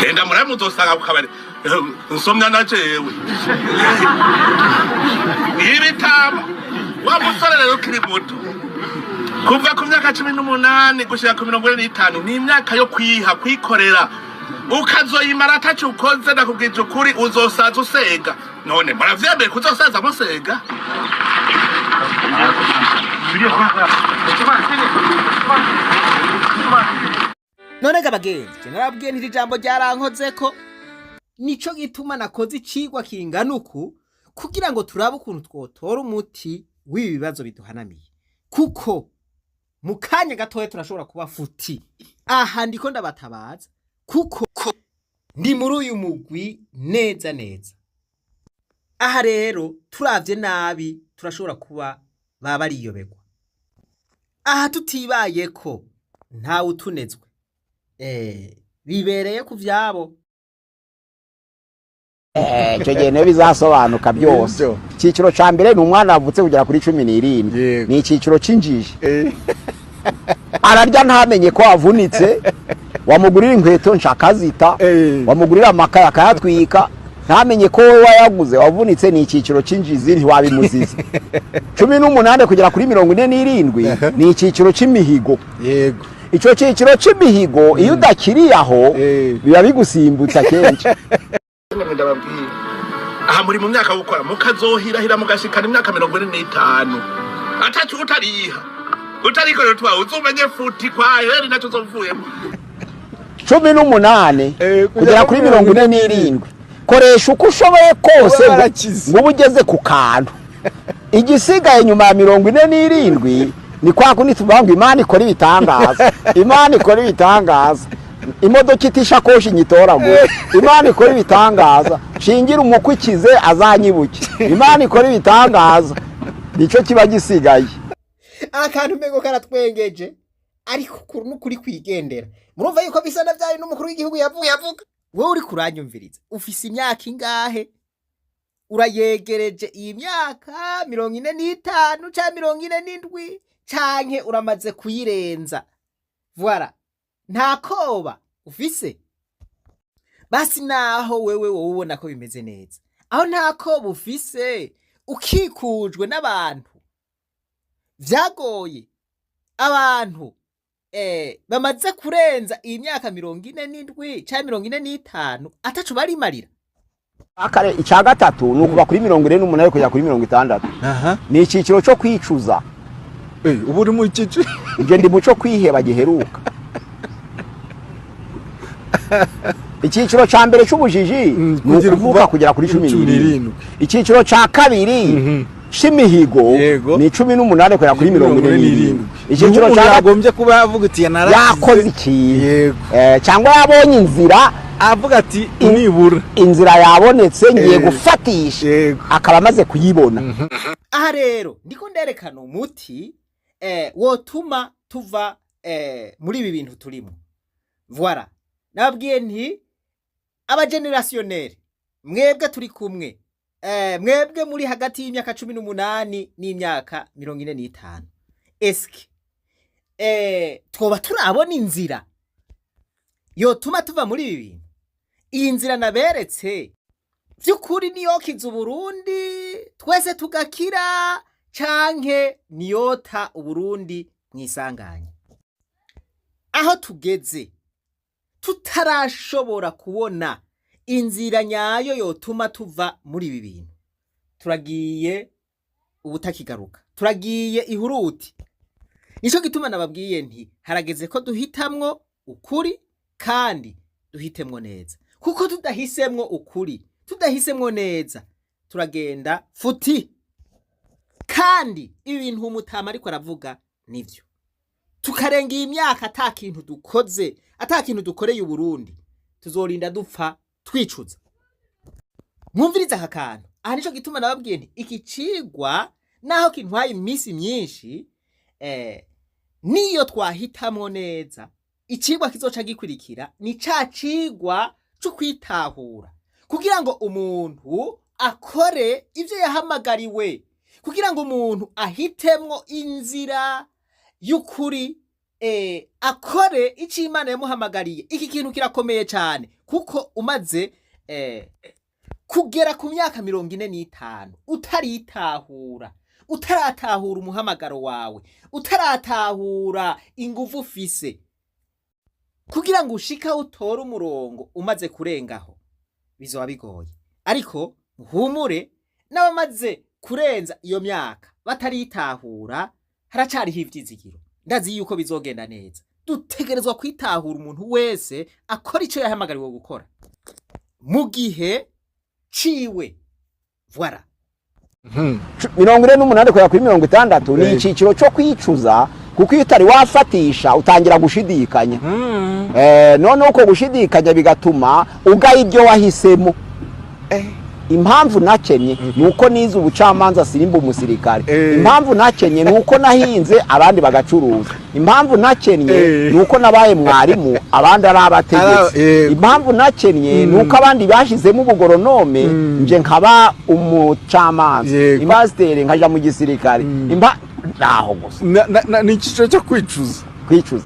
Genda murabe, muzosanga ku kabari nsomya na jewe ibitama. Wa musore rero ukiri muto, kuva ku myaka 18 gushika ku 45, ni imyaka yo kwiha, kwikorera. Ukazoyimara ataco ukoze, ndakubwije ukuri, uzosaza usega. None muravyemeye kuzosaza musega? None ga bagenzi, je narabwiye nti iri jambo ryarankozeko. Nico gituma nakoze icigwa kingana uku, kugira ngo turabe ukuntu twotora umuti w'ibi bibazo biduhanamiye, kuko mu kanya gatoya turashobora kuba futi. Aha ndiko ndabatabaza kuko ndi muri uyu mugwi neza neza. Aha rero turavye nabi turashobora kuba baba bariyoberwa. Aha tutibayeko ntawe utunezwe, bibereye ku vyabo. Icyo gihe niyo bizasobanuka byose. Nibyo. Icyiciro cya mbere ni umwana wavutse kugera kuri 17. Ni icyiciro cy'injiji. Ararya ntamenye ko avunitse, wamugurira inkweto nshakazita, wamugurira amakaye akayatwika, ntamenye ko wowe wayaguze wavunitse. Ni icyiciro cy'injizi, ntiwabimuziza. 18 kugera kuri 47 ni icyiciro cy'imihigo. Icyo cyiciro cy'imihigo, iyo udakiriye aho, biba bigusimbutsa kenshi. Ndababwira, aha muri mu myaka yo gukora, mukazohirahira mugashikana imyaka 45 atacu utariha, utarikorera utwawe, uzumenye futi kwa heri nacyo uzovuyemo. 18 kugera kuri 47, koresha uko ushoboye kose Ube warakize. ngo ube ugeze ku kantu. Igisigaye nyuma ya 47 ni kwa kundi tuvuga ngo Imana ikora ibitangaza, Imana ikora ibitangaza, imodoka itishakoshi nyitoragura, Imana ikora ibitangaza, shingira umukwikize azanyibuke, Imana ikora ibitangaza. Nicyo kiba gisigaye. Akantu umengo karatwengeje, ariko ukuri n'ukuri kwigendera. Murumva yuko bisa na vyari n'umukuru w'igihugu yavuye avuga. Wowe uri kuranyumviriza, ufise imyaka ingahe? Urayegereje iyi myaka 45 canke 47, canke uramaze kuyirenza? Voilà, nta koba ufise. Basi naho wewe wowe ubona ko bimeze neza, aho nta koba ufise, ukikujwe n'abantu vyagoye, abantu bamaze kurenza iyi myaka 47 canke 45 ataco barimarira. Akare icya gatatu ni ukuva kuri 48 kugera kuri 60. Ni icyiciro cyo kwicuza. Ubu uri mu cyiciro? Ibyo ndi mu cyo kwiheba giheruka. Icyiciro cya mbere cy'ubujiji ni ukuvuka kugera kuri cumi cumi n'irindwi. n'irindwi. Icyiciro cya kabiri c'imihigo ni 18 kugera kuri 47. Icyiciro Niho cya umuntu gatatu yagombye kuba yavuga uti narakize. Yakoze ikintu, cyangwa yabonye inzira, Avuga ati nibura inzira yabonetse, ngiye gufatisha, akaba amaze kuyibona. Aha rero ndiko nderekana umuti wotuma tuva muri ibi bintu turimo. Voilà, nababwiye nti aba générationnels, mwebwe turi kumwe, mwebwe muri hagati y'imyaka 18 n'imyaka 45, eske twoba turabona inzira yotuma tuva muri ibi bintu? Iyi nzira naberetse vy'ukuri niyokiza Uburundi twese tugakira, canke niyota Uburundi mwisanganya? Aho tugeze tutarashobora kubona inzira nyayo yotuma tuva muri ibi bintu, turagiye ubutakigaruka, turagiye ihuruti. Nico gituma nababwiye nti harageze ko duhitamwo ukuri kandi duhitemwo neza, kuko tudahisemwo ukuri, tudahisemwo neza, turagenda futi. Kandi ibintu umutama ariko aravuga nivyo: tukarenga iyi myaka ata kintu dukoze, ata kintu dukoreye Uburundi, tuzorinda dupfa twicuza. Mwumvirize aka kantu aha. Nico gituma nababwiye nti iki cigwa naho kintwaye iminsi myinshi, niyo twahitamwo neza, icigwa kizoca gikurikira ni ca cigwa co kwitahura, kugira ngo umuntu akore ivyo yahamagariwe, kugira ngo umuntu ahitemwo inzira y'ukuri, akore ico Imana yamuhamagariye. Iki kintu kirakomeye cyane. Kuko umaze kugera ku myaka 45 utaritahura, utaratahura umuhamagaro wawe, utaratahura inguvu ufise kugira ngo ushike aho utore umurongo, umaze kurengaho bizoba bigoye. Ariko muhumure, n'abamaze kurenza iyo myaka bataritahura, haracariho ivyizigiro. Ndazi yuko bizogenda neza. Dutegerezwa kwitahura, umuntu wese akora ico yahamagariwe gukora mu gihe ciwe. Voilà. 48 kugera kuri 60 ni icyiciro cyo kwicuza, kuko iyo utari wafatisha utangira gushidikanya. None uko gushidikanya bigatuma ugaya ibyo wahisemo. Impamvu nakenye ni uko nize ubucamanza, sirimba umusirikare. Impamvu nakenye ni uko nahinze, abandi bagacuruza. Impamvu nakennye ni uko nabaye mwarimu, abandi ari abategetsi. Impamvu nakennye ni uko abandi bashyizemo ubugoronome, nje nkaba umucamanza, impasiteri, nkaja mu gisirikare. Naho gusa. Ni icyiciro cyo kwicuza. Kwicuza.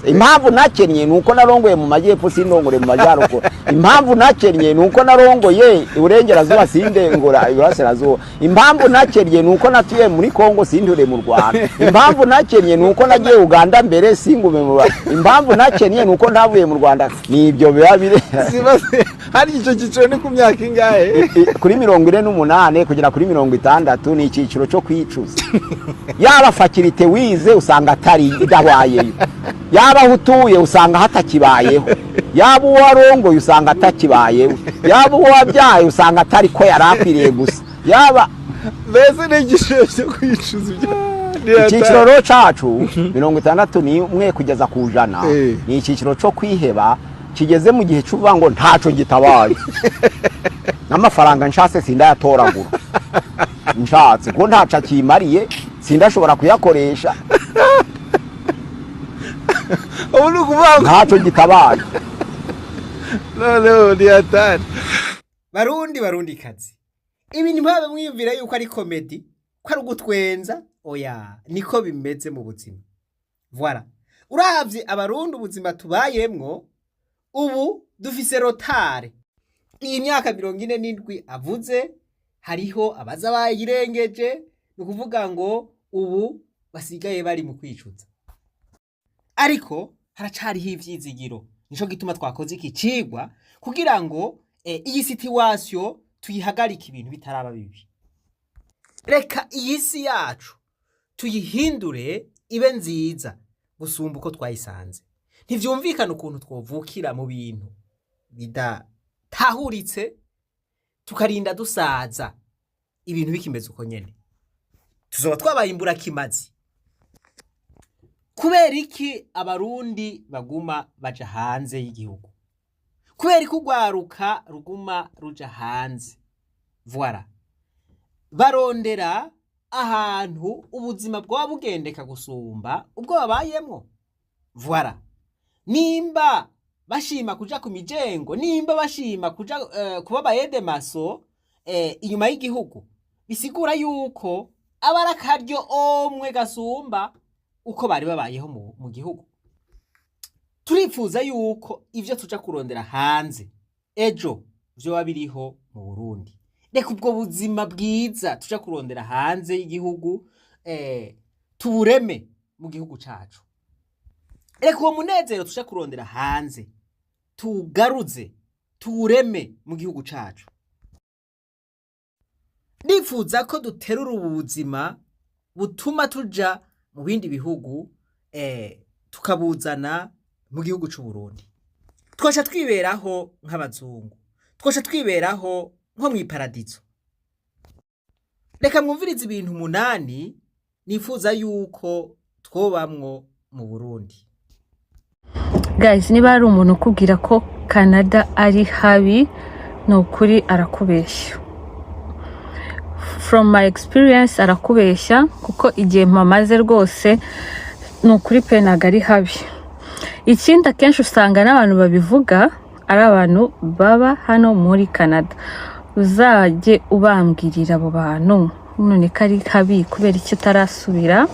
Impamvu nakennye ni uko narongoye mu majyepfo, sindongore mu majyaruguru. Impamvu nakennye ni uko narongoye iburengerazuba, sindengora iburasirazuba. Impamvu nakennye ni uko natuye muri Kongo, sinture mu Rwanda. Impamvu nakennye ni uko nagiye Uganda mbere, singume mu Rwanda. Impamvu nakennye ni uko ntavuye mu Rwanda. Ni ibyo biba biri. Hari icyo cyiciro ni ku myaka ingahe? Kuri 48 kugera kuri 60 ni icyiciro cyo kwicuza. Yaba faculté wize usanga atari idahwayeyo, yaba aho utuye usanga hatakibayeho, yaba uwo warongoye usanga atakibayeho, yaba uwo wabyaye usanga atari ko yari akwiriye gusa, yaba Mbese ni igiciro cyo kwicuza ibyo. Icyiciro rero cacu, 61 kugeza ku 100, ni icyiciro cyo kwiheba, kigeze mu gihe cy'uvuga ngo ntaco gitabaye, n'amafaranga nshatse sindayatoragura, nshatse ko ntaco akimariye, sindashobora kuyakoresha. Ubu ni ukuvuga ngo Ntaco gitabaye. Noneho ni hatari. Barundi, barundi kazi, ibi ntimuhabe mwiyumvira yuko ari comédie, ko ari ugutwenza. Oya, niko bimeze mu buzima. Voilà. Uravye Abarundi, ubuzima tubayemwo ubu, dufise retard. Iyi myaka 47 avuze, hariho abaza bayirengeje. Ni ukuvuga ngo ubu basigaye bari mu kwicuza, ariko haracariho ivyizigiro. Nico gituma twakoze iki cigwa, kugira ngo iyi situation tuyihagarike ibintu bitaraba bibi. Reka iyi si yacu tuyihindure ibe nziza gusumba uko twayisanze. Ntivyumvikana ukuntu twovukira mu bintu bidatahuritse, tukarinda dusaza ibintu bikimeze uko nyene. Tuzoba twabaye imburakimazi. Kubera iki Abarundi baguma baja hanze y'igihugu? Kubera iki urwaruka ruguma ruja hanze? Voilà, barondera ahantu ubuzima bwaba bugendeka gusumba ubwo babayemwo. Voilà. Nimba bashima kuja ku mijengo, nimba bashima kuja kuba abayedemaso inyuma y'igihugu, bisigura yuko aba ari akaryo omwe gasumba uko bari babayeho mu gihugu. Turifuza yuko ivyo tuja kurondera hanze ejo vyoba biriho mu Burundi. Reka ubwo buzima bwiza tuja kurondera hanze y'igihugu tubureme mu gihugu cacu. Reka uwo munezero tuja kurondera hanze tuwugaruze, tuwureme mu gihugu cacu. Ndifuza ko duterura ubu buzima butuma tuja mu bindi bihugu, tukabuzana mu gihugu c'u Burundi. Twoca twiberaho nk'abazungu, twoca twiberaho nko mw'iparadizo. Reka mwumvirize ibintu umunani nifuza yuko twobamwo mu Burundi. Guys, niba hari umuntu ukubwira ko Canada ari habi, ni ukuri arakubeshya. From my experience, arakubeshya, kuko igihe mpamaze rwose, ni ukuri pe, ntabwo ari habi. Ikindi, akenshi usanga n'abantu babivuga ari abantu baba hano muri Canada. Uzajye ubambwirira abo bantu, none ko ari habi, kubera icyo utarasubira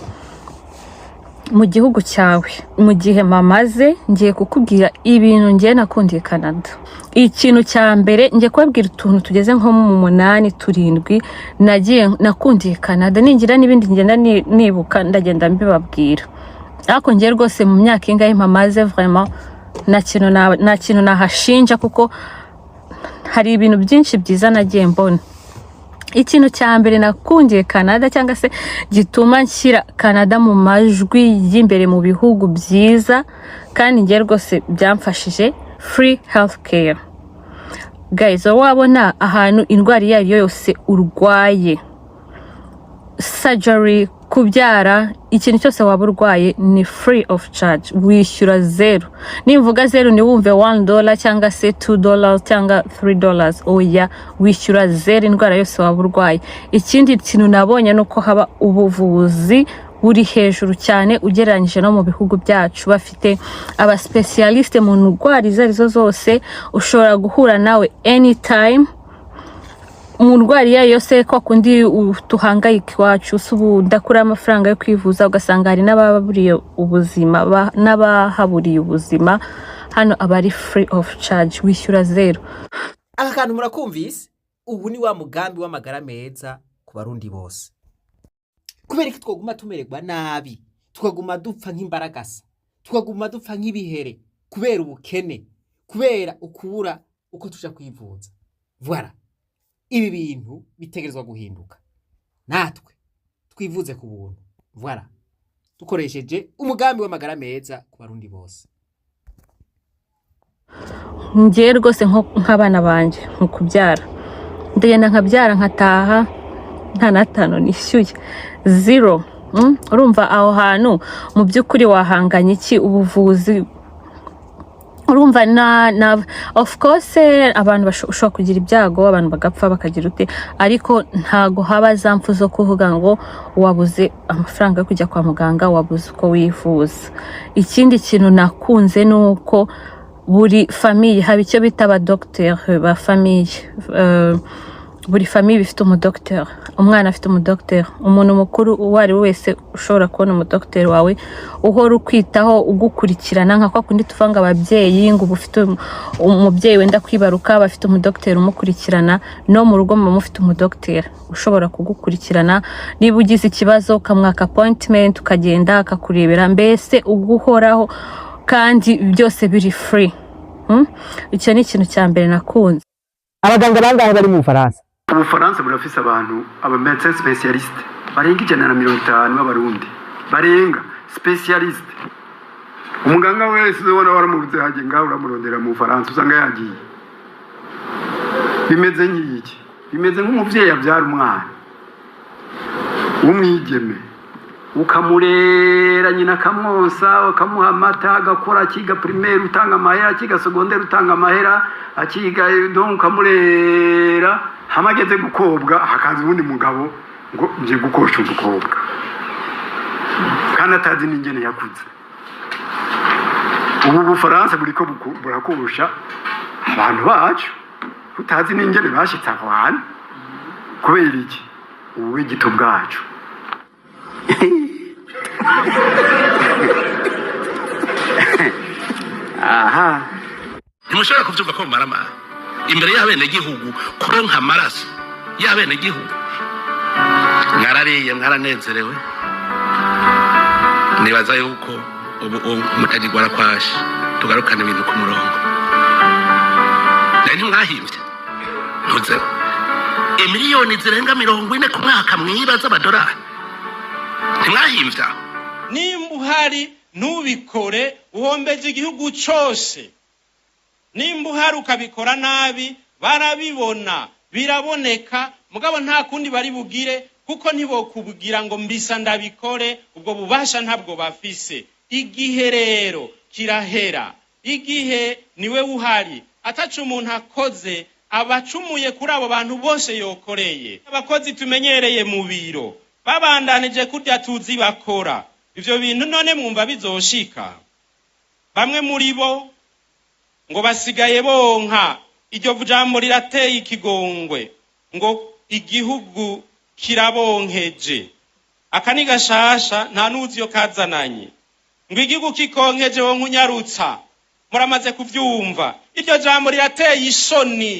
Mu gihugu cyawe, mu gihe mamaze, ngiye kukubwira ibintu ngiye nakundiye Canada. Ikintu cya mbere, ngiye kubabwira utuntu tugeze nko mu munani, turindwi nagiye nakundiye Canada. Ningira n'ibindi ngenda nibuka, ndagenda mbibabwira. Ariko ngiye rwose, mu myaka ingahe mpamaze, vraiment nta kintu nahashinja, kuko hari ibintu byinshi byiza nagiye mbona. Ikintu cya mbere nakundiye Canada, cyangwa se gituma nshyira Canada mu majwi y'imbere mu bihugu byiza, kandi ngiye rwose byamfashije, free health care. Guys, wabona ahantu indwara iyo ari yo yose urwaye, surgery, kubyara, ikintu cyose waba urwaye ni free of charge, wishyura zero. Nimvuga zero, ntiwumve $1 cyangwa se $2 cyangwa $3. Oya, wishyura zero indwara yose waba urwaye. Ikindi kintu nabonye ni uko haba ubuvuzi buri hejuru cyane ugereranyije no mu bihugu byacu. Bafite aba spécialistes mu ndwara izo arizo zose, ushobora guhura nawe anytime mu ndwara iyo ari yo yose. Kwa kundi tuhangayika iwacu, si ubu ndakura amafaranga yo kwivuza, ugasanga hari n'ababuriye ubuzima, n'abahaburiye ubuzima. Hano aba ari free of charge, wishyura zero. Aka kantu murakumvise? Ubu ni wa mugambi w'amagara meza ku Barundi bose. Kubera ko twaguma tumererwa nabi, tukaguma dupfa nk'imbaragasa, tukaguma dupfa nk'ibihere kubera ubukene, kubera ukubura uko tuja kwivuza. Voilà, ibi bintu bitegerezwa guhinduka, natwe twivuze ku buntu. Voilà, dukoresheje umugambi w'amagara meza ku Barundi bose. Ngewe rwose, nk'abana banjye mu kubyara, ndagenda nkabyara, nkataha nta n'atanu nishyuye, zero. Urumva aho hantu mu by'ukuri wahanganye iki? Ubuvuzi, urumva na of course abantu ushobora kugira ibyago, abantu bagapfa, bakagira ute, ariko ntago haba za mpfu zo kuvuga ngo wabuze amafaranga yo kujya kwa muganga, wabuze uko wivuza. Ikindi kintu nakunze ni uko buri famille haba icyo bita abadogiteri ba famille. Buri famille ifite umudogiteri, umwana afite umudogiteri, umuntu mukuru uwo ari we wese ushobora kubona umudogiteri wawe uhora ukwitaho, ugukurikirana, nka kwa kundi tuvanga ababyeyi ngo uba ufite umubyeyi wenda kwibaruka, bafite umudogiteri umukurikirana. No mu rugo muba mufite umudogiteri ushobora kugukurikirana, niba ugize ikibazo ukamwaka appointment, ukagenda akakurebera, mbese uguhoraho, kandi byose biri free. Icyo ni ikintu cya mbere nakunze. Abaganga bangahe bari mu Bufaransa? Ubufaransa burafise abantu, aba médecins spécialistes barenga 150 b'Abarundi, barenga spécialistes. Umuganga wese ubona waramubuze hagiye ngaho, uramurondera mu Bufaransa usanga yagiye. Bimeze nk'iki? Bimeze nk'umuvyeyi abyara umwana w'umwigeme, ukamurera, nyina akamwonsa, ukamuha amata, agakora, akiga primaire utanga amahera, akiga secondaire utanga amahera, akiga donc ukamurera, hama ageze gukobwa hakaza uwundi mugabo ngo ngiye gukosha umukobwa, kandi atazi n'ingene yakuze. Ubu Bufaransa buriko burakosha abantu bacu, utazi n'ingene bashitse aho hantu. Kubera iki? Ubu gito bwacu. Aha. Ntimushobora kubyumva ko mumaramara imbere y'abenegihugu kuronka amaraso y'abenegihugu. Mwarariye, mwaranezerewe. Nibaza yuko ubu mutagigwara kwashe, tugarukane ibintu ku murongo. Nari ntimwahimbye ntuzeho imiliyoni zirenga 40 ku mwaka mwiba z'amadolari, ntimwahimbye aho. Nimba uhari ntubikore, uhombeje igihugu cyose. Nimba uhari ukabikora nabi, barabibona, biraboneka. Mugabo nta kundi bari bugire, kuko ntibokubwira ngo mbisa ndabikore, ubwo bubasha ntabwo bafise. Igihe rero kirahera, igihe niwe uhari ataca umuntu akoze, abacumuye kuri abo bantu bose yokoreye. Abakozi tumenyereye mu biro babandanije kurya tuzi bakora ivyo bintu, none mwumva bizoshika? Bamwe muri bo ngo basigaye bonka. Iryo jambo rirateye ikigongwe, ngo igihugu kirabonkeje. Aka ni gashasha, nta n'uzi iyo kazananye. Ngo igihugu kikonkeje wo nkunyarutsa, muramaze kuvyumva. Iryo jambo rirateye isoni.